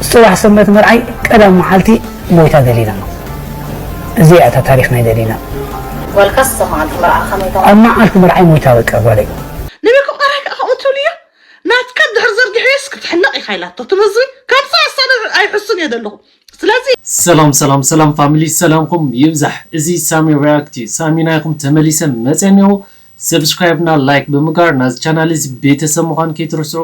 ጽባሕ ሰንበት መርዓይ ቀዳም መዓልቲ ሞይታ ደሊና። እዚኣ እታ ታሪኽ ናይ ደሊና። ጓልካስ እዛ መዓልቲ መርዓ ከመይ ተማ- ኣብ መዓልቲ መርዓይ ሞይታ በቃ ጓለይ። ንበይኩም ኣራይ ከኣ ከምኡ ትብሉ እያ። ናትካ ድሕር ዘርጊሐስ ክትሕነቕ ኢኻ ኢላቶ። ትመዝን ካብዛ ኣሳነ ኣይሕሱን እየ ዘለኹ። ስለዚ ሰላም ሰላም ሰላም ፋሚሊ፣ ሰላምኩም ይብዛሕ። እዚ ሳሚ ሪያክት እዩ። ሳሚ ናይኩም ተመሊሰ መጸ እኒኦ። ሰብስክራይብ እና ላይክ ብምግባር ናዚ ቻናል እዚ ቤተሰብ ምዃን ከይትርስዑ።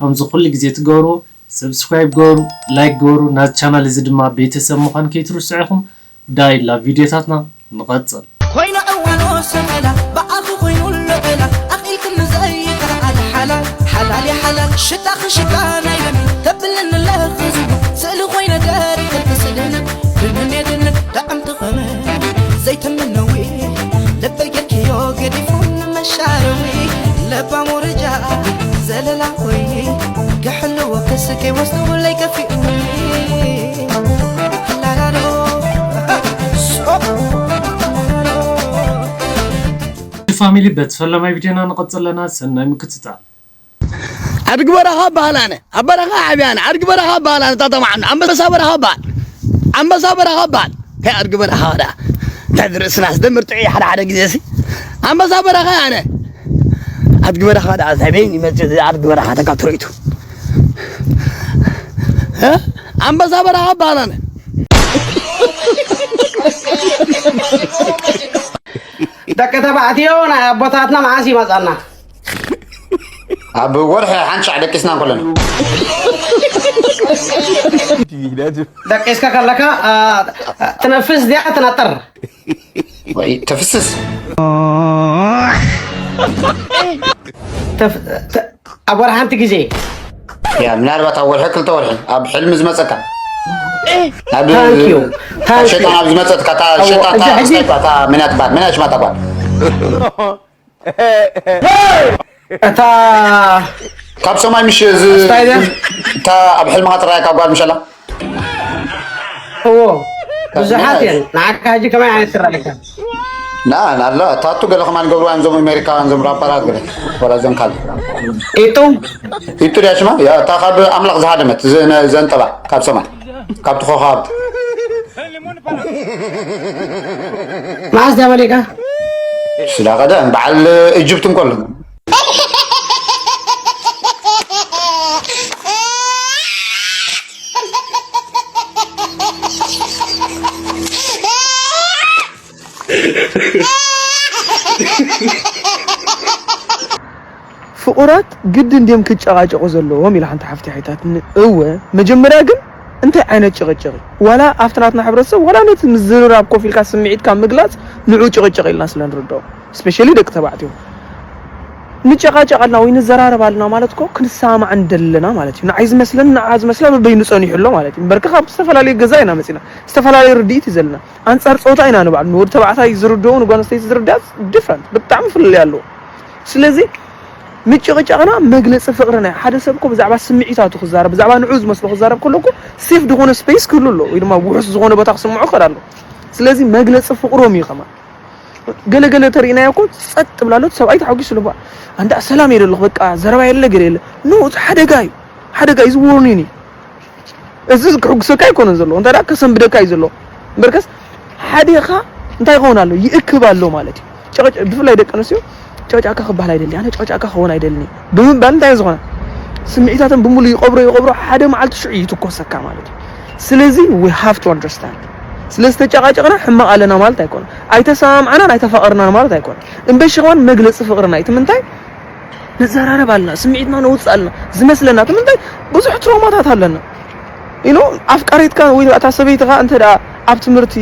ከምዚ ኩሉ ግዜ ትገብሩ ሰብስክራይብ ገበሩ፣ ላይክ ገበሩ። ናዚ ቻናል እዚ ድማ ቤተሰብ ምዃን ከይትርስዑ ኢኹም። ዳይላ ቪድዮታትና ንቐጽል። ኮይኑ ዕዋኖ ሰመላ ብኣኺ ኮይኑ ለበላ ኣኺልክን ንዘይከኣል ሓላል ሓላል እየ ሓላል ሽታኺ ሽታ ናይ ደም ተብለኒ ኣለኺ ዝብል ስእሊ ኮይነ ደሪኸልኪ ስእልነ ድንን የድንን ጥዕምቲ ኸመ ዘይትምነዊ ልበይ ጌርክዮ ገዲፉ ንመሻረዊ ለባም ወረጃ ዘለላ ኮይኒ ክሕልዎ ክስከይ ወስዱ ለይከፊኡኒ ፋሚሊ በቲ ፈለማይ ቪድዮና ንቐጽል ኣለና። ሰናይ ምክትታል። ኣድጊ በረኻ በሃል ኣነ። ኣብ በረኻ ዓብየ ኣነ። ኣድጊ በረኻ በሃል ኣነ። ታተማዕና። ኣንበሳ በረኻ በሃል። ኣንበሳ በረኻ በሃል። ከይ ኣድጊ በረኻ ዳ። እንታይ ዝርእስና ዝደምር ጥዑይ ሓደ ሓደ ግዜ ሲ። ኣንበሳ በረኻ ኣነ። ኣድጊ በረኻ ዳ። እንታይ በይን ይመጽእ ኣድጊ በረኻ ተካትሮይቱ። እ? ኣንበሳ በረኻ በሃል ኣነ። ደቂ ተባዕትዮ ናይ ኣቦታትና መዓስ ይመጻና? ኣብ ወርሒ ሓንሻዕ ደቂስና እንከለና። ደቂስካ ከለካ፣ አ፣ ትነፍስ ድያ ትነጥር? ወይ፣ ተፍስስ። ተፍ-፣ ተ-፣ ኣብ ወርሒ ሓንቲ ግዜ። ያ፣ ምናልባት ኣብ ወርሒ ክልተ ወርሒ፣ ኣብ ሕልሚ ዝመጸካ። ኣብ፣ Thank you. ኣብ Thank you. ሸጣን ኣብ ዝመጸትካ፣ እታ እዎ፣ ሸጣን፣ እዛ እታ ሕጂ ስናይፐር፣ እታ መን እያ ትበሃል? መን እያ ሽማ እታ ጓል? እታ ካብ ሰማይ ምሽ ዝ-፣ እንታይ እያ? እታ ኣብ ሕልምኻ ትረኣየካ ጓል ምሸላ? እዎ፣ ብዙሓት እየን። ንዓካ ሕጂ ከመይ ዓይነት ትረኣየካ? ና፣ ናላ፣ ታቱ ገለ ከማን ገብርዋ እዮም፣ እዞም ኣሜሪካውያን፣ እዞም ራፐራት ገለ። ወላ እዞም ካልእ። ኢጡ? ኢጡ ድያ ሽማ? ያ፣ እታ ካብ ኣምላኽ ዝሃደመት፣ ዘ-፣ ዘንጠባ፣ ካብ ሰማይ። ካብቲ ኮኻብቲ። መዓስ ድያ መሊእካ? ስዳ ቀደም፣ በዓል ኢጅፕት እንከሎ። ፍቑራት ግድን ድዮም ክጨቓጨቑ ዘለዎም? ኢላ ሓንቲ ሓፍቲ ሓቲታትኒ። እወ፣ መጀመርያ ግን እንታይ ዓይነት ጭቕጭቕ እዩ? ዋላ ኣብቲ ናትና ሕብረተሰብ፣ ዋላ ነቲ ምዝርራብ ኮፍ ኢልካ ስምዒትካ ምግላጽ ንዑ ጭቕጭቕ ኢልና ስለ ንርድኦ። ስፔሻሊ ደቂ ተባዕትዮ። ንጨቓጨቕ ኣለና ወይ ንዘራረብ ኣለና ማለት እኮ ክንሰማማዕ እንደለና ማለት እዩ። ንዓይ ዝመስለኒ ንዓ ዝመስላ በበይኑ ጸኒሑ ኣሎ ማለት እዩ። እምበርካ ካብ ዝተፈላለየ ገዛ ኢና መጺና። ዝተፈላለየ ርድኢት እዩ ዘለና። ኣንጻር ጾታ ኢና ንባዕሉ። ንወዲ ተባዕታይ ዝርድኦ ንጓል ኣንስተይቲ ዝርድኣ ዲፍረንት፣ ብጣዕሚ ፍልልይ ኣለዎ። ስለዚ ምጭቕጫቕና መግለጺ ፍቕርና እዩ። ሓደ ሰብ እኮ ብዛዕባ ስምዒታቱ ክዛረብ፣ ብዛዕባ ንዕኡ ዝመስሎ ክዛረብ ከሎ እኮ ሴፍ ዝኾነ ስፔስ ክህሉ ኣለዎ፣ ወይ ድማ ውሑስ ዝኾነ ቦታ ክስምዖ ክኽእል ኣለዎ። ስለዚ መግለጺ ፍቕሮም እዩ ከማን። ገለ ገለ ተሪእናዮ እኮ ጸጥ ብላ ኣሎ፣ እቲ ሰብኣይ ተሓጒሱ ኣሎ። ኣንዳ ሰላም እየ ዘለኹ፣ በቃ ዘረባ የለ፣ ገለ የለ። ኖ፣ እቲ ሓደጋ እዩ። ሓደጋ እዩ፣ እዚ ዎርኒንግ እዩ። እዚ ክሕጉሰካ ኣይኮነን ዘሎ፣ እንታይ ደኣ ከሰንብደካ እዩ ዘሎ። እምበርከስ ሓዲኻ እንታይ ይኸውን ኣሎ? ይእክብ ኣሎ ማለት እዩ። ጨቕጨ-፣ ብፍላይ ደቂ ኣንስትዮ፣ "ጨቕጫካ ክበሃል ኣይደሊ፣ ኣነ ጨቕጫካ ክኸውን ኣይደልኒ" ብምባል እንታይ እዩ ዝኾነ? ስምዒታተን ብምሉእ ይቐብሮ፣ ይቐብሮ፣ ሓደ መዓልቲ ሽዑ ይትኮሰካ ማለት እዩ። ስለዚ we have to understand። ስለ ዝተጨቓጨቕና ሕማቕ ኣለና ማለት ኣይኮነን። ኣይተሰማምዓናን ኣይተፋቐርናን ማለት ኣይኮነን። እምበሺ ከማን መግለጺ ፍቕርና እዩ። እቲ ምንታይ? ንዘራረብ ኣለና፣ ስምዒትና ነውጽእ ኣለና። ዝመስለና፣ እቲ ምንታይ? ብዙሕ ትሮማታት ኣለና። You know፣ ኣፍቃሪትካ ወይ እታ ሰበይትኻ እንተ ደኣ ኣብ ትምህርቲ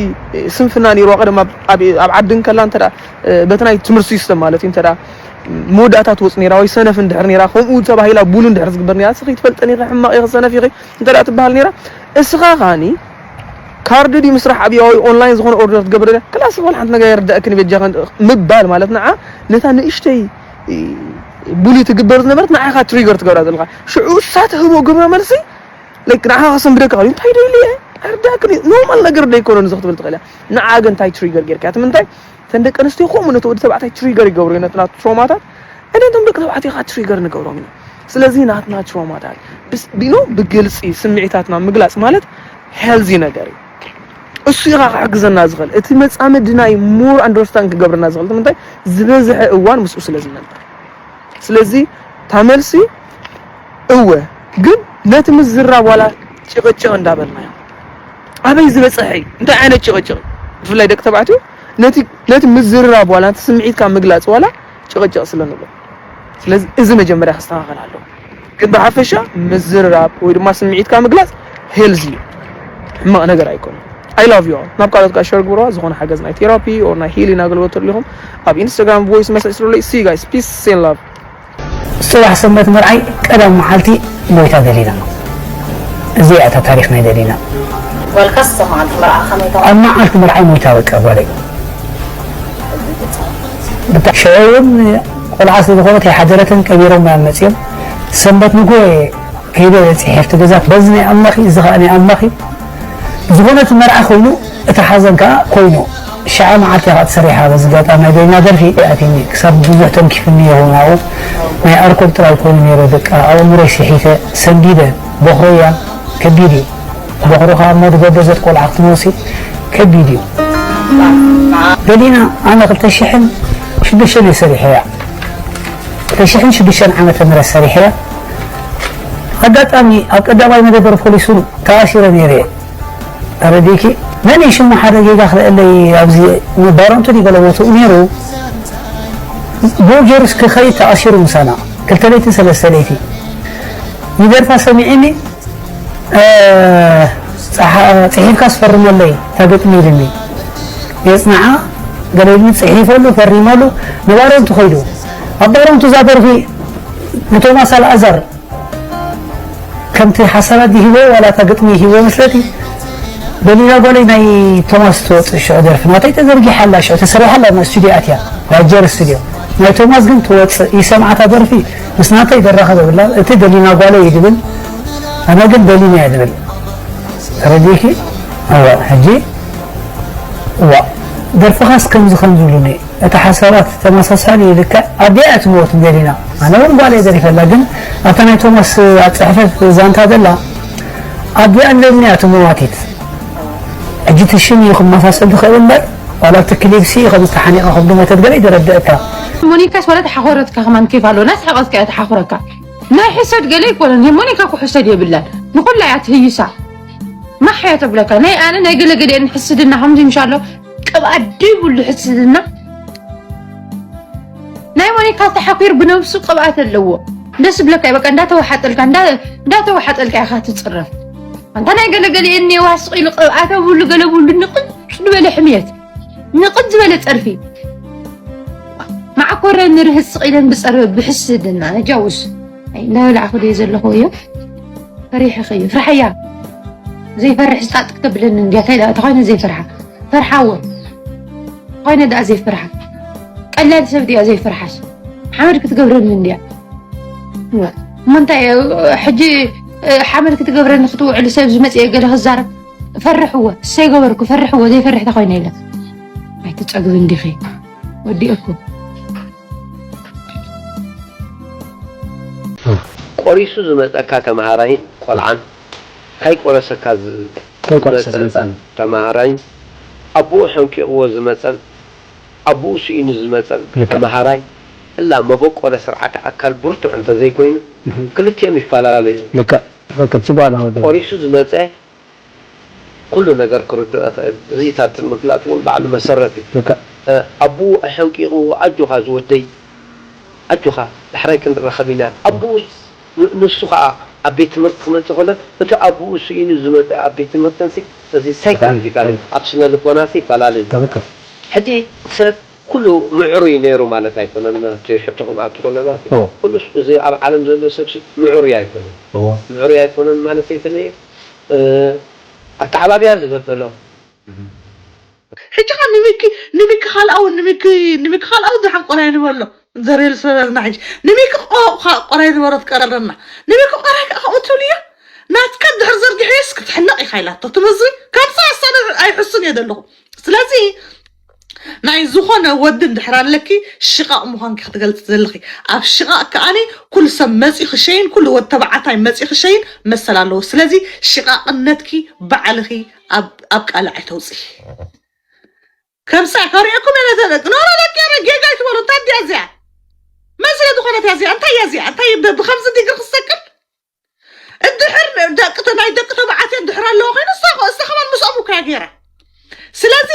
ስንፍና ነይርዋ፣ ቀደም ኣብ፣ ኣብ፣ ኣብ ዓዲ እንከላ እንተ ደኣ፣ እ፣ በቲ ናይ ትምህርቲ ሲስተም ማለት እዩ፣ እንተ ደኣ መወዳእታ ትወጽእ ነይራ ወይ ሰነፍ እንድሕር ነይራ፣ ከምኡ ተባሂላ ቡሉ እንድሕር ዝግበር ነይራ፣ ንስኺ ትፈልጠን ኢኺ፣ ሕማቕ ኢኺ፣ ሰነፍ ኢኺ እንተ ደኣ ትበሃል ነይራ፣ እስኻ ኸኣኒ ካርድ ድዩ ምስራሕ ኣብያ ወይ ኦንላይን ዝኾነ ኦርደር ትገብር ደኣ፣ ክላስ ወላ ሓንቲ ነገር ኣይርዳእክን በጃኽን ምባል ማለት ንዓ ነታ ንእሽተይ፣ እ፣ ቡሊ ትግበር ዝነበረት ንዓኻ ትሪገር ትገብራ ዘለኻ። ሽዑ እሳ ትህቦ ግብረ መልሲ፣ ላይክ፣ ንዓኻ ከሰንብደካ እዩ። እንታይ ደይሉ እየ? ኣይርዳእክን እዩ። ኖርማል ነገር ደይኮነ ንዚ ክትብል ትኽእል እያ። ንዓ ግን እንታይ ትሪገር ጌርካ? እቲ ምንታይ? እተን ደቂ ኣንስትዮ ከምኡ ነቲ ወዲ ተባዕታይ ትሪገር ይገብሩ እዮም፣ ነቲ ናቱ ትሮማታት። እነ እቶም ደቂ ተባዕትዮ ኸዓ ትሪገር ንገብሮም ኢና። ስለዚ ናትና ትሮማታት፣ ብስ- ቢኖ ብግልፂ ስምዒታትና ምግላፅ ማለት ሄልዚ ነገር እዩ። እሱ ኢኻ ክሕግዘና ዝኽእል፣ እቲ መፃመድና እዩ more understand ክገብረና ዝኽእል። እቲ ምንታይ ዝበዝሐ እዋን ምስኡ ስለ ዝነበር። ስለዚ ታመልሲ እወ፣ ግን ነቲ ምዝራብ ዋላ ጭቕጭቕ እንዳበልናዮ ኣበይ ዝበፅሐ እዩ? እንታይ ዓይነት ጭቕጭቕ? ብፍላይ ደቂ ተባዕትዮ ነቲ ነቲ ምዝራብ ዋላ ነቲ ስምዒትካ ምግላፅ ዋላ ጭቕጭቕ ስለ ንብሎ። ስለዚ እዚ መጀመርያ ክስተኻኸል ኣለዎ። ግን ብሓፈሻ ምዝራብ ወይ ድማ ስምዒትካ ምግላፅ ሄልዚ እዩ፣ ሕማቕ ነገር ኣይኮነን። I love you all። ናብ ካልኦት ጋር ሸር ግብረዋ። ዝኾነ ሓገዝ ናይ ቴራፒ or ናይ ሂሊንግ ኣገልግሎት ተድልኹም ኣብ ኢንስታግራም ቮይስ መሰጅ ስሩለይ። See you guys, peace and love። ጽባሕ ሰንበት መርዓይ ቀዳም መዓልቲ ሞይታ ደሊና። እዚኣ እታ ታሪኽ ናይ ደሊና። ወልካስ መዓልቲ መርዓ ከመይ ተባ ኣብ መዓልቲ መርዓይ ሞይታ በቃ ጓለይ። ብታ- ሽዑ እውን ቆልዓ ስለ ዝኾነት ኣይሓደረትን፣ ቀቢሮም እዮም መጺኦም። ሰንበት ንግሆ ከይደ በጺሐ ኣብቲ ገዛ። በዚ ናይ ኣምላኽ እዩ፣ እዚ ኸኣ ናይ ኣምላኽ እዩ። ዝኾነ እቲ መርዓ ኮይኑ እቲ ሓዘን ከኣ ኮይኑ። ሽዓ መዓልቲ እያ ተሰሪሓ። በዚ ኣጋጣሚ ናይ ደሊና ደርፊ ኣትኒ ክሳብ ብዙሕ ተንኪፍኒ ይኸውን ኣብኡ። ናይ ኣልኮል ጥራይ ኮይኑ ነይረ፣ በቃ ኣእምሮይ ስሒተ ሰንቢደ። ቦኽረያ ከቢድ እዩ። ቦኽሮ ከዓ እሞ ዝገበዘት ቆልዓ ክትመሲ ከቢድ እዩ። ደሊና ኣነ ክልተ ሽሕን ሽዱሽተን እየ ሰሪሐያ። ክልተ ሽሕን ሽዱሽተን ዓመተ ምህረት ሰሪሐያ። ኣጋጣሚ ኣብ ቀዳማይ መደበር ፖሊስ እውን ተኣሲረ ነይረ እየ። ተረዲእኪ? መን እዩ ሽሙ ሓደ ጌጋ ክልእለይ ኣብዚ ባሮንቱ ድዩ ገለ ቦትኡ ነይሩ። ብኡ ገይሩስ ክኸይድ ተኣሲሩ ምሳና። ክልተ ለይቲ ሰለስተ ለይቲ። ይደርፋ ሰሚዒኒ፣ እ፣ ጸሓ-፣ ጽሒፍካ ስፈርመለይ እታ ግጥሚ ኢሉኒ። የጽንዓ ገለ ኢሉኒ፣ ጽሒፈሉ፣ ፈሪመሉ፣ ንባሮንቱ ኸይዱ። ኣብ ባሮንቱ እዛ ደርፊ ንቶማስ ኣልኣዛር ከምቲ ሓሳባት ዲሂቦ ዋላ እታ ግጥሚ ሂቦ መስለቲ። ደሊና ጓለይ ናይ ቶማስ ትወፅእ ሽዑ ደርፊ ናተይ ተዘርጊሓ ኣላ፣ ሽዑ ተሰሪሓ ኣላ፣ ናብ ስቱድዮ ኣትያ፣ ራጀር ስቱድዮ። ናይ ቶማስ ግን ትወፅእ፣ ይሰምዓ እታ ደርፊ፣ ምስ ናተይ ደራኸብ የብላን። እቲ ደሊና ጓለይ እዩ ድብል፣ ኣነ ግን ደሊና እየ ድብል። ተረዲእኪ? እወ፣ ሕጂ፣ እዋ፣ ደርፍኻስ ከምዚ ከምዚ ኢሉኒ። እቲ ሓሳባት ተመሳሳሊ እዩ፣ ልክዕ ኣዲኣ እያ ትመወት ደሊና። ኣነ እውን ጓል እየ ደሪፈላ፣ ግን ኣብታ ናይ ቶማስ ኣብ ፅሕፈት ዛንታ ዘላ ኣዲኣ ንደሊና እያ ትመዋቲት። ሕጂ እቲ ሽም እዩ ክመሳሰል ዝኽእል እምበር፣ ዋላ ኣብቲ ክሊፕሲ ከም ዝተሓኒቐ ከም ዝሞተት ገለ ይደረደእካ። ሞኒካስ ዋላ ተሓኾረትካ ከማን ኬፍ ኣለዎ፣ ናይ ስሕቐትካ እያ ተሓኹረካ። ናይ ሕሰድ ገለ ኣይኮነን፣ ሞኒካ እኮ ሕሰድ የብላን፣ ንኹላ እያ ትህይሳ። ማሕ እያ ተብለካ፣ ናይ ኣነ ናይ ገለገሊአን ሕስድና ከምዚ ምሻሎ ቅብኣት ደይብሉ ሕስድና። ናይ ሞኒካ ተሓኲር ብነብሱ ቅብኣት ኣለዎ። ደስ ብለካ እዩ፣ በቃ እንዳተወሓጠልካ፣ እንዳ-፣ እንዳተወሓጠልካ ኢኻ ትጽረፍ። ኣንታ ናይ ገለገሊአን ኔዋ ስቕ ኢሉ ቅብኣት ኣብሉ ገለ ብሉ ንቕጽ ዝበለ ሕምየት፣ ንቕጽ ዝበለ ጸርፊ። ማዕኮረ ንርህስ ስቕ ኢለን ብጸርፊ ብሕስድና ነጃውስ። ኣይ፣ እንዳበላዕኹ ድየ ዘለኹ እዮ? ፈሪሕኺ እዩ። ፍርሓያ። ዘይፈርሕ ስጣጥ ክተብለኒ እንድያ። እንታይ ደኣ ተኾይነ ዘይፈርሓ። ፈርሓዎ። ተኾይነ ደኣ ዘይፈርሓ። ቀላል ሰብ ድያ ዘይፈርሓስ። ሓመድ ክትገብረኒ እንድያ። እሞ እንታይ ሕጂ ሓመድ ክትገብረኒ ክትውዕል ሰብ ዝመጽእ ገለ ክዛረብ። ፈርሕዎ። እሰይ ገበርኩ። ፈርሕዎ። ዘይፈርሕ ተኾይነ ኢለ። ኣይትጸግብን ዲኺ። ወዲእኩ። ቆሪሱ ዝመጸካ ተምሃራይን ቆልዓን፣ ካይቆረሰካ ዝ-፣ ካይቆረሰ ዝመጸ ዝመጸን። ተምሃራይን፣ ኣቦኡ ሕንቂቕዎ ዝመጸን ኣቦኡ ስኢኑ ዝመጸን ልክዕ። ተምሃራይ፣ እላ መበቆለ ስርዓተ ኣካል ብርቱዕ እንተዘይኮይኑ፣ እህ። ክልቲኦም ይፈላለዩ። ልክዕ። ትክክል። ጽቡቅ ኣለኻ ወዲ። ቆሪሱ ዝመጸ ኩሉ ነገር ክርድኦ ይኽእል። እዚ ታቲ ምግላጽ እውን ባዕሉ መሰረት እዩ። ልክዕ። እ፣ ኣቦኡ ኣሐንቂቑዎ፣ ኣጆኻ ዝወደይ፣ ኣጆኻ፣ ዳሕራይ ክንራኸብ ኢና። ኣቦኡ ን-፣ ንሱ ኸኣ ኣብ ቤት ትምህርቲ ክመጽእ ከሎ፣ እቲ ኣቦኡ ስኢኑ ዝመጸ ኣብ ቤት ትምህርቲ እንሲ፣ እዚ ሳይኮሎጂካል እዩ። ኣብ ስነ ልቦና ሲ ይፈላለ እዩ። ትክክል። ሕጂ ሰብ ኩሉ ምዕሩይ ነይሩ ማለት ኣይኮነን። እቲ ሕቶኹም ኣብ ጥቕለላት ኦ። ኩሉ እዚ ኣብ ዓለም ዘሎ ሰብ ሲ ምዕሩይ ኣይኮነን። እዎ። ምዕሩይ ኣይኮነን ማለት ኣይኮነን። እ፣ ኣተዓባብያ ዝገበሎ። ሕጂ ኸ ንሚኪ ንሚኪ ካልኣውን ንሚኪ ንሚኪ ካልኣውን ዝሓቆራ ይንበሎ። ዘሬል ሰበልና ሕጂ ንሚኪ ቆ-፣ ቆ-፣ ቆራይ ዝበረት ቀረረና። ንሚኪ ቆራይ ከኣ ከምኡ ትብልዮ? ናትካ ድሕር ዘርጊሐስ ክትሕነቕ ኢኻ ኢላቶ። ትምዚ ከምሳ ኣሳነ ኣይሕሱን እየ ዘለኹ። ስለዚ ናይ ዝኾነ ወዲ እንድሕር ኣለኪ ሽቓቕ ምዃንኪ ክትገልፂ ዘለኺ። ኣብ ሽቓቕ ከኣኒ ኩሉ ሰብ መፂኡ ክሸይን ኩሉ ወዲ ተባዕታይ መፂኡ ክሸይን መሰል ኣለዎ። ስለዚ ሽቓቕነትኪ ባዕልኺ ኣብ ኣብ ቃልዕ ኣይተውፅኢ። ከምሳ ከሪእኩም እየ ነተደቅ ኖረ ደቂ ረ ጌጋ ይትበሉ። እንታይ ድያ እዚኣ? መን ስለ ዝኾነት እያ እዚኣ? እንታይ እያ እዚኣ? እንታይ ብ- ብኸምዚ ዲግሪ ክሰቅል? እንድሕር ደቂ ናይ ደቂ ተባዕትዮ እንድሕር ኣለዎ ኮይኑ እሳ እሳ ከማን ምስኦም እኮ እያ ገይራ። ስለዚ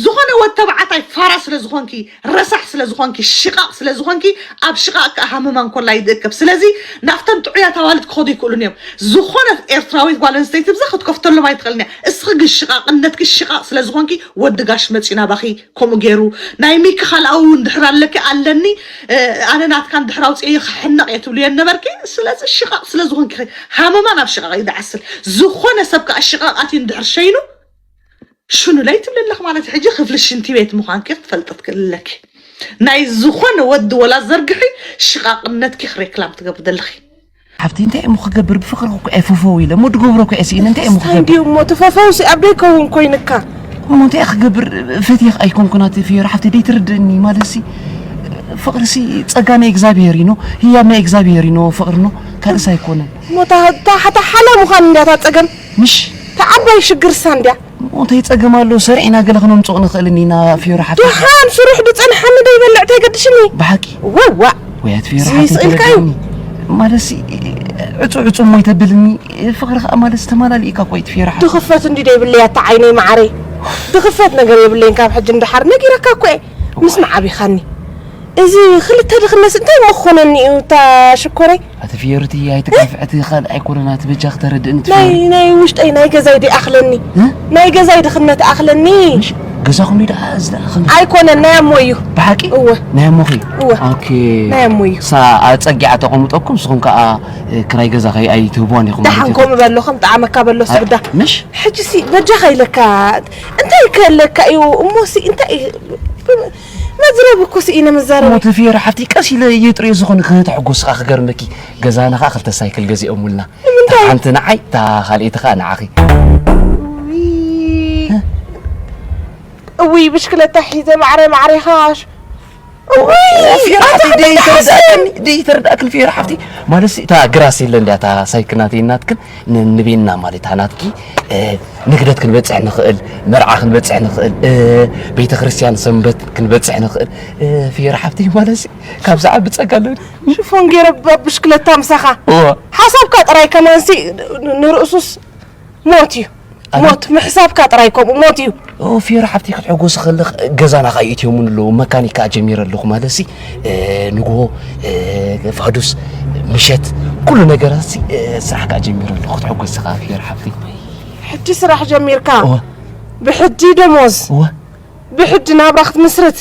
ዝኾነ ወድ ተባዕታይ ፋራ ስለ ዝኾንኪ፣ ረሳሕ ስለ ዝኾንኪ፣ ሽቓቕ ስለ ዝኾንኪ፣ ኣብ ሽቓቕ ከኣ ሃመማ እንኮላ ይድእከብ። ስለዚ ናብተን ጥዑያት ኣዋልድ ክኸዱ ይክእሉን እዮም። ዝኾነት ኤርትራዊት ጓል ኣንስተይቲ ብዛ ክትከፍተሎም ኣይትኽእልን እያ። እስኺ ግን ሽቓቕነትኪ ሽቓቕ ስለ ዝኾንኪ ወዲ ጋሽ መጺኡ ናባኺ ከምኡ ገይሩ። ናይ ሚኪ ካልኣዊ እውን ድሕር ኣለኪ ኣለኒ፣ ኣነ ናትካ እንድሕር ኣውፅኤዮ ክሕነቕ እየ ትብልዮ ነበርኪ። ስለዚ ሽቓቕ ስለ ዝኾንኪ ሃመማ ናብ ሽቓቕ እዩ ዝዓስል። ዝኾነ ሰብ ከዓ ሽቓቕ ኣትዩ እንድሕር ሸይኑ ሽኑለይ ትብሊ ኣለኺ ማለት እዩ። ሕጂ ክፍሊ ሽንቲ ቤት ምዃንኪ ክትፈልጢ ትክእሊ ኣለኪ። ናይ ዝኾነ ወዲ ወላ ዘርግሒ ሽቓቕነትኪ ክሬክላም ትገብሪ ዘለኺ። ሓፍቲ እንታይ እሞ ክገብር ብፍቅሪ እኮ እየ ፈፈው ኢለ እሞ ድገብሮ እኮ እየ ስኢነ እንታይ እሞ እንታይ ክገብር እንዲዩ እሞ እቲ ፈፈው ሲ ኣብ ደይከውን ኮይንካ እሞ እንታይ ክገብር ፈትየኽ ኣይኮንኩን ኣቲ ፍዮሪ ሓፍቲ ደይትርድእኒ ማለት ሲ ፍቅሪ ሲ ጸጋ ናይ እግዚኣብሔር እዩ ነው ህያብ ናይ እግዚኣብሔር እዩ ነው ፍቅሪ ነው ካልእስ ኣይኮነን እሞ እታ እታ ሓታ ሓላ ምዃን እንዲያ እታ ጸገም ምሽ እታ ዓባይ ሽግር ሳ እንዲያ እንታይ ጸገም ኣሎ ሰሪዕና ገለ ክነምጽኦ ንኽእል ኢና ፍዮሪ ሓፍቲ ደሓን ስሩሕ ድጸንሓኒ ደይበልዕ ተይገድሽኒ ብሓቂ ወዋ ወይ ኣትፊራ እዚ ሓፍቲ ስእልካ እዩ። ተረድእኒ። ማለትሲ ዕጹ ዕጹ እሞ ይተብልኒ ፍቕሪ ከዓ ማለት ተማላሊእካ እኮ እዩ ትፊራ ሓፍቲ። ድኽፈት እንዲ ደይብለይ ኣታ ዓይነይ መዓረይ። ድኽፈት ነገር የብለይን ካብ ሕጂ እንዳሓር ነጊረካ እኮ እየ። ምስ መዓቢኻኒ። እዚ ክልተ ድኽነትስ እንታይ እሞ ክኾነኒ እዩ እታ ሽኮረይ? ኣቲ ፍዮሪ እቲ ኣይትጋፍዕ እቲ ካልእ ኣይኮነን ኣቲ በጃ ክተረድእኒ ናይ ትፍዮሪ ናይ ውሽጠይ ናይ ገዛይ ዲኣኽለኒ እ? ናይ ገዛይ ድኽነት ኣኽለኒ ምሽ ገዛኹም ዶ ደኣ እዚ ደኣ ኸም ኣይኮነን ናይ ኣሞ እዩ ብሓቂ እወ ናይ ኣሞኺ እወ ኦኬ ናይ ኣሞ እዩ ሳ ኣጸጊዓ ተቐምጠኩም ንስኹም ከኣ እ፣ ክራይ ገዛ ከይ ኣይትህብዋን ኢኹም ማለት ደሓን እዩ ከምኡ በሎ ከም ጠዓመካ በሎ ስብዳ ምሽ ሕጂ ሲ በጃኻ ኢለካ እንታይ ከለካ እዩ እሞ ሲ እንታይ መዝረብ እኮ ስኢነ መዛረቢ ሞት ፍዮሪ ሓፍቲ ቀስ ኢለ እየ ጥሪዮ ዝኾነ ከተሕጎስ ኸዓ ክገርመኪ ገዛና ኸዓ ክልተ ሳይክል ገዚኦሙልና እታ ሓንቲ ንዓይ እታ ካልኣይቲ ኸዓ ንዓኺ እውይ ብሽክለታ ሒዘ ማዕረ ማዕረ ኻሽ ደይተርዳእክን ፍዮሪ ሓፍቲ ማለት እታ ግራስ የለ እንዲያ እታ ሳይክል ናተይ ናትክን ንቤና ማለት እታ ናትኪ ንግደት ክንበፅሕ ንኽእል፣ መርዓ ክንበፅሕ ንኽእል፣ ቤተ ክርስቲያን ሰንበት ክንበፅሕ ንኽእል። ፍዮሪ ሓፍተይ ማለት ካብ ዝዓቢ ፀጋ ኣሎ። ሽፎን ገይረ ብሽክለታ ምሳኻ እወ ሓሳብካ ጥራይ ከማንሲ ንርእሱስ ሞት እዩ። ኣነ- ሞት ምሕሳብካ ጥራይ ከምኡ ሞት እዩ። ኦ፣ ፍዮሪ ሓፍተይ ክትሕጎሲ ከለኽ ገዛና ከኣ ይእትዮሙን ኣለዉ። መካኒክ ከኣ ጀሚረ ኣለኹ ማለት ሲ ንግሆ ፋዱስ ምሸት ኩሉ ነገራት ሲ ስራሕ ከኣ ጀሚረ ኣለኹ። ክትሕጎሲ ከኣ ፍዮሪ ሓፍተይ። ሕጂ ስራሕ ጀሚርካ እወ። ብሕጂ ደሞዝ እወ። ብሕጂ ናብራ ክትምስርት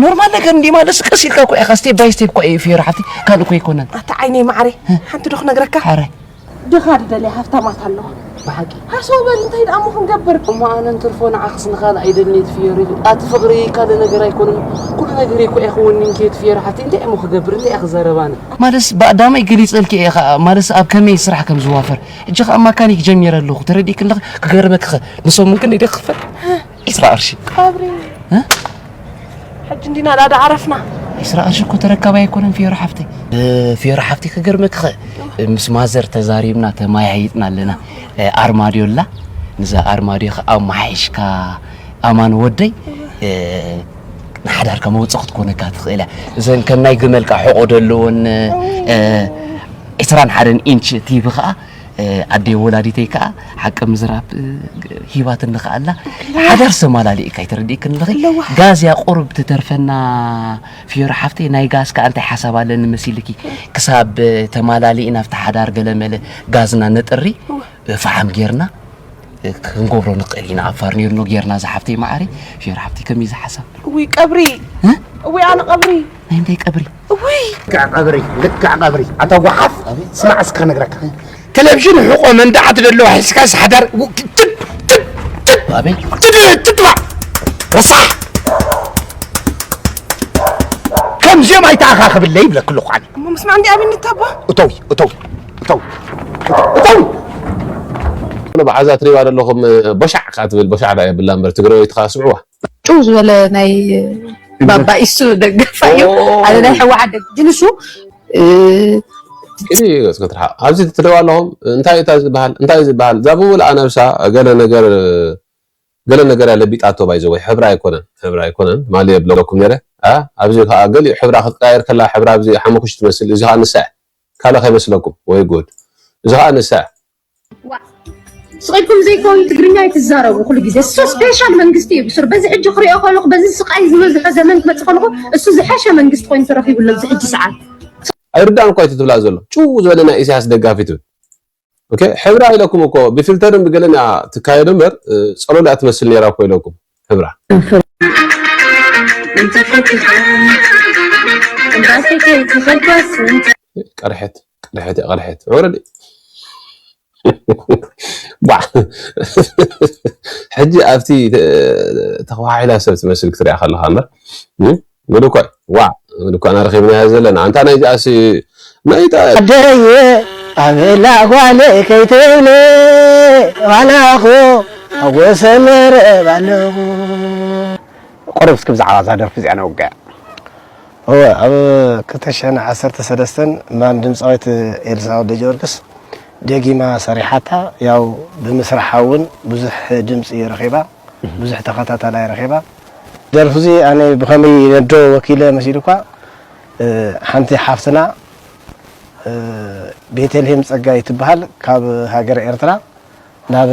ኖርማል ነገር እንዲ ማለት ቀስ ኢልካ እኮ ኢኻ ስቴፕ ባይ ስቴፕ እኮ እዩ ፍዮሪ ሓፍተይ ካልእ እኮ ኣይኮነን ኣታ ዓይነይ ማዕረ ሓንቲ ዶ ክነግረካ ሓረ ድኻ ድደልያ ሃፍታማት ኣለዋ ብሓቂ ሃሰው በል እንታይ ደኣ እሞ ክንገብር እሞ ኣነ እንትርፎ ንዓኽስ ንኻልእ ኣይደልኒ እቲ ፍዮሪ ኣቲ ፍቕሪ ካልእ ነገር ኣይኮነን ኩሉ ነገር እኮ እየ ክወኒ እንኪ እቲ ፍዮሪ ሓፍተይ እንታይ እሞ ክገብር እንታይ እየ ክዛረብ ኣነ ማለስ ብኣዳማይ ገሊፀልኪ እየ ከዓ ማለስ ኣብ ከመይ ስራሕ ከም ዝዋፈር ሕጂ ከዓ ማካኒክ ጀሚረ ኣለኹ ተረዲእኪ ኣለኺ ክገርመኪ ኸ ንሰሙን ክንደይ ዶ ክኽፈል ዒስራ ቅርሺ ቀብሪ እ? ሕጂ እንዲና ዳዳ ዓረፍና ዒስራ ቅርሺ እኮ ተረካቢ ኣይኮነን ፍዮሪ ሓፍተይ ፍዮሪ ሓፍተይ ክገርመኪ ኸ ምስ ማዘር ተዛሪብና ተማያይጥና ኣለና ኣርማድዮ ኣላ ንዛ ኣርማድዮ ኸ ኣማሓይሽካ ኣማን ወደይ ንሓዳርካ መውፅእ ክትኮነካ ትኽእል እያ እዘን ከም ናይ ግመል ከዓ ሕቖ ዘለወን ዒስራን ሓደን ኢንች ቲቪ ከዓ ኣደይ ወላዲተይ ከዓ ሓቂ ምዝራብ ሂባትኒ ከዓ ኣላ ሓዳር ሰማላሊእካ ይተረዲእክኒ ኣለኺ ጋዝ እያ ቁሩብ ትተርፈና ፍዮሪ ሓፍተይ ናይ ጋዝ ከዓ እንታይ ሓሳብ ኣለኒ መሲልኪ ክሳብ ተማላሊእና ኣብቲ ሓዳር ገለመለ ጋዝና ነጥሪ ፈሓም ጌርና ክንገብሮ ንኽእል ኢና ኣብ ፋርኔሎ ጌርና ዝሓፍተይ መዓረይ ፍዮሪ ሓፍተይ ከመይ ዝሓሳብ እውይ ቀብሪ እውይ ኣነ ቀብሪ ናይ እንታይ ቀብሪ እውይ ልክዕ ቀብሪ ልክዕ ቀብሪ ኣታ ጓሓፍ ስማዕ እስከ ክነግረካ ቴሌቪዥን ሕቆ መንዳዓት ደለዋ ሒዝካስ ሓዳር ትጥፋዕ ረሳሕ ከምዚኦም ኣይተኣኻኽብለይ ይብለክ ኣለኹ ኣነ እሞ ምስማዕ እንዲ ኣብነት ኣቦ እተዊ እተዊ እተዊ እተዊ መዓዛ ትሪባ ዘለኹም ቦሻዕ ከኣ ትብል ቦሻዕ ዳ የብላ እምበር ትግራወይቲ ከኣ ስምዕዋ ጭው ዝበለ ናይ ባባ ኢሱ ደገፋ እዩ። ኣነ ናይ ሕወሓት ደግ ግን እሱ ኢሉ ይገጽ ክትርሓ ኣብዚ ትደዋ ኣለኹም እንታይ እታ ዝበሃል እንታይ ዝበሃል እዛ ብምሉኣ ነብሳ ገለ ነገር ገለ ነገር ለቢጣቶ ባይዘ ወይ ሕብራ ኣይኮነን ሕብራ ኣይኮነን ማሊ የብለኩም ነረ ኣብዚ ከዓ ገሊኡ ሕብራ ክትቀያየር ከላ ሕብራ ኣብዚ ሓሙክሽ ትመስል እዚ ከዓ ንሳ ካልእ ከይመስለኩም ወይ ጉድ እዚ ከዓ ንሳ ስቕ ኢልኩም ዘይከውን ትግርኛ ኣይትዛረቡ ኩሉ ግዜ። እሱ ስፔሻል መንግስቲ እዩ ብሱር። በዚ ሕጂ ክሪኦ ከለኹ በዚ ስቓይ ዝበዝሖ ዘመን ክመፅእ ከለኹ እሱ ዝሐሸ መንግስቲ ኮይኑ ተረኺቡ ኣሎ ኣብዚ ሕጂ ሰዓት። ኣይርዳን እኳ እዩ ትብላ ዘሎ ጭው ዝበለ ናይ ኢሳያስ ደጋፊ ትብል ኦኬ ሕብራ ኢለኩም እኮ ብፊልተርን ብገለን እያ ትካየዶ እምበር ጸሎል እያ ትመስል ነይራ እኮ ኢለኩም ሕብራ ቀርሐት ቀርሐት ቀርሐት ወረድ ባ ሕጂ ኣብቲ ተኸዋሒላ ሰብ ትመስል ክትሪኣ ከለኻ እምበር ምልኮይ ዋ ምልኮና ረኺብናያ ዘለና ኣንታ ናይዚኣሲ ናይታ ኣደየ ኣበላ ጓለ ከይትብለ ዋላኹ ኣጎሰ መረብ ኣለኹ። ቆርብ እስኪ ብዛዕባ እዛ ደርፊ እዚኣ ነውግዕ። እወ ኣብ ክልተ ሽሕን ዓሰርተ ሰለስተን ማን ድምፃዊት ኤልሳ ወልደጊዮርጊስ ደጊማ ሰሪሓታ። ያው ብምስርሓ እውን ብዙሕ ድምፂ ረኺባ፣ ብዙሕ ተኸታታላይ ረኺባ። ደርፊ እዚ ኣነ ብኸመይ ነዶ ወኪለ መሲሉ እኳ ሓንቲ ሓፍትና ቤተልሄም ፀጋይ ትበሃል ካብ ሃገረ ኤርትራ ናብ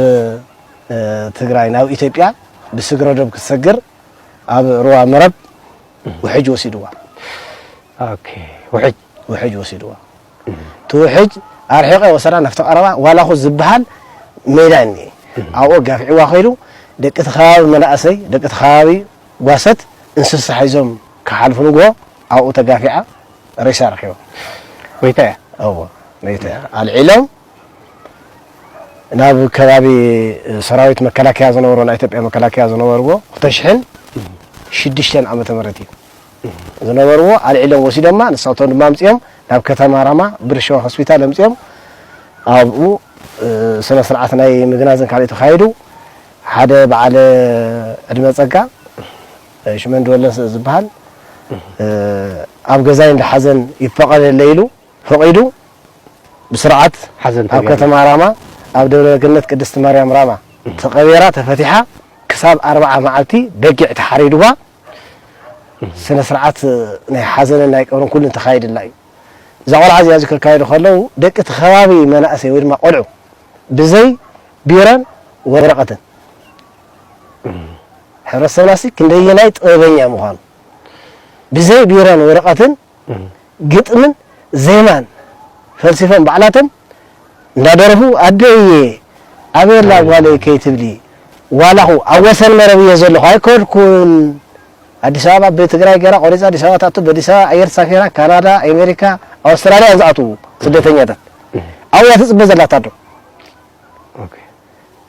ትግራይ ናብ ኢትዮጵያ ብስግረ ዶብ ክትሰግር ኣብ ሩባ መረብ ውሕጅ ወሲድዋ። ውሕጅ ውሕጅ ወሲድዋ። እቲ ውሕጅ ኣርሒቐ ወሰዳ ናብቲ ቀረባ ዋላኹ ዝበሃል ሜዳ እኒኤ ኣብኡ ኣጋፊዕዋ ከይዱ። ደቂ እቲ ከባቢ መናእሰይ ደቂ እቲ ከባቢ ጓሰት እንስሳ ሒዞም ክሓልፉ ንግሆ ኣብኡ ተጋፊዓ ሬሳ ረኺቦም። መይታ እያ። እዎ መይታ እያ። ኣልዒሎም ናብ ከባቢ ሰራዊት መከላከያ ዝነበሮ ናይ ኢትዮጵያ መከላከያ ዝነበርዎ ክልተ ሽሕን ሽዱሽተን ዓመተ ምህረት እዩ ዝነበርዎ ኣልዒሎም ወሲዶማ። ንሳቶም ድማ ኣምፂኦም ናብ ከተማ ራማ ብርሸዋ ሆስፒታል ኣምፂኦም ኣብኡ ስነ ስርዓት ናይ ምግናዝን ካልእ ተኻይዱ። ሓደ በዓል ዕድመ ፀጋ ሽመንዲ ወለስ ዝበሃል ኣብ ገዛይ እንዳ ሓዘን ይፈቐደለይ ኢሉ ፈቒዱ ብስርዓት ኣብ ከተማ ራማ ኣብ ደብረ ገነት ቅድስቲ ማርያም ራማ ተቐቢራ ተፈቲሓ ክሳብ ኣርብዓ መዓልቲ በጊዕ ተሓሪድዋ ስነ ስርዓት ናይ ሓዘንን ናይ ቀብርን ኩሉን ተኻይድላ እዩ። እዛ ቆልዓ እዚኣ እዚ ከካይዱ ከለዉ ደቂ እቲ ከባቢ መናእሰይ ወይ ድማ ቆልዑ ብዘይ ቢሮን ወረቐትን ሕብረተሰብና ሲ ክንደየናይ ጥበበኛ ምዃኑ ብዘይ ቢሮን ወረቐትን ግጥምን ዜማን ፈልሲፎም ባዕላቶም እንዳደረፉ ኣደየ ኣበየላ ጓለይ ከይትብሊ ዋላኹ ኣብ ወሰን መረብ እየ ዘለኹ ኣይከድኩን ኣዲስ ኣበባ ብትግራይ ገይራ ቆሪፃ ኣዲስ ኣበባ ትኣቱ በኣዲስ ኣበባ ኣየር ተሳፊራ ካናዳ ኣሜሪካ ኣውስትራልያ እዮም ዝኣትዉ ስደተኛታት ኣብያ ትፅበ ዘላታ ዶ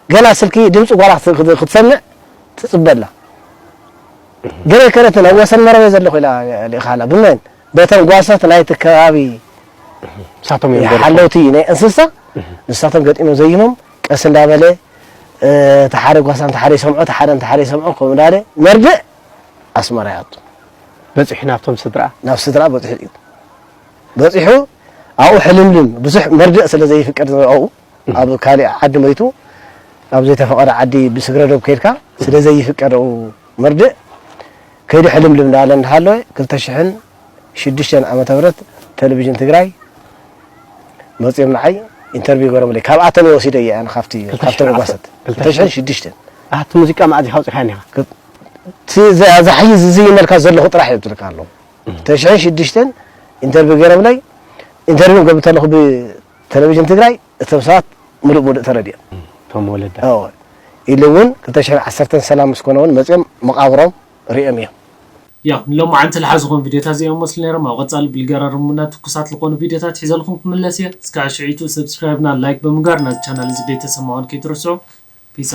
ገና ስልኪ ድምፂ ጓላ ክትሰምዕ ትፅበላ ገለ ከረትን ኣብ ወሰን መረበ ዘለኹ ኢላ ልኢኻላ ብመን በተን ጓሶት ናይቲ ከባቢ ሓለውቲ ናይ እንስሳ ንሳቶም ገጢሞም ዘይሞም ቀስ እንዳበለ ተሓደ ጓሳ እንተሓደ ይሰምዖ ተሓደ እንተሓደ ይሰምዖ ከምኡ እንዳለ መርድእ ኣስመራ ይኣቱ በፂሑ ናብቶም ስድራ ናብ ስድራ በፂሑ እዩ በፂሑ ኣብኡ ሕልምልም ብዙሕ መርድእ ስለ ዘይፍቀድ ኣብኡ ኣብ ካሊእ ዓዲ መይቱ ኣብ ዘይተፈቐደ ዓዲ ብስግረ ዶብ ከይድካ ስለ ዘይፍቀድ ኣብኡ መርድእ ከይዱ ሕልምልም እንዳበለ እንዳሃለወ ክልተ ሽሕን ሽዱሽተን ዓመተ ምህረት ቴሌቪዥን ትግራይ መፂኦም ንዓይ ኢንተርቪው ገሮምለይ ካብኣቶም እየ ወሲደየ ኣነ ካብቲ ካብቶም ጓሰት ክልተ ሽሕን ሽዱሽተን ኣቲ ሙዚቃ መዓዝ ኢኻ ኣውፂኻያ ኒኻ ዛሕይዝ ዝይመልካ ዘለኹ ጥራሕ እየ ዝብልካ ኣለኹ ክልተ ሽሕን ሽዱሽተን ኢንተርቪው ገይሮምለይ ኢንተርቪው ገብር ተለኹ ብቴሌቪዥን ትግራይ እቶም ሰባት ሙሉእ ሙሉእ ተረዲኦም እቶም ወለዳ ኢሉ እውን ክልተ ሽሕን ዓሰርተን ሰላም ምስ ኮነ እውን መፂኦም መቃብሮም ሪኦም እዮም ያው ንሎማዓንቲ ዝሓዝኹም ቪዲዮታት እዚኦም መስሉ ነይሮም ኣብ ቀፃሊ ብልገራርሙና ትኩሳት ዝኾኑ ቪዲዮታት ሒዘልኩም ክምለስ እየ እስካዕ ሽዒቱ ሰብስክራይብና ላይክ ብምግባር ናዚ ቻናል እዚ ቤተሰብ ምዃን ከይትርስዑ ፒስ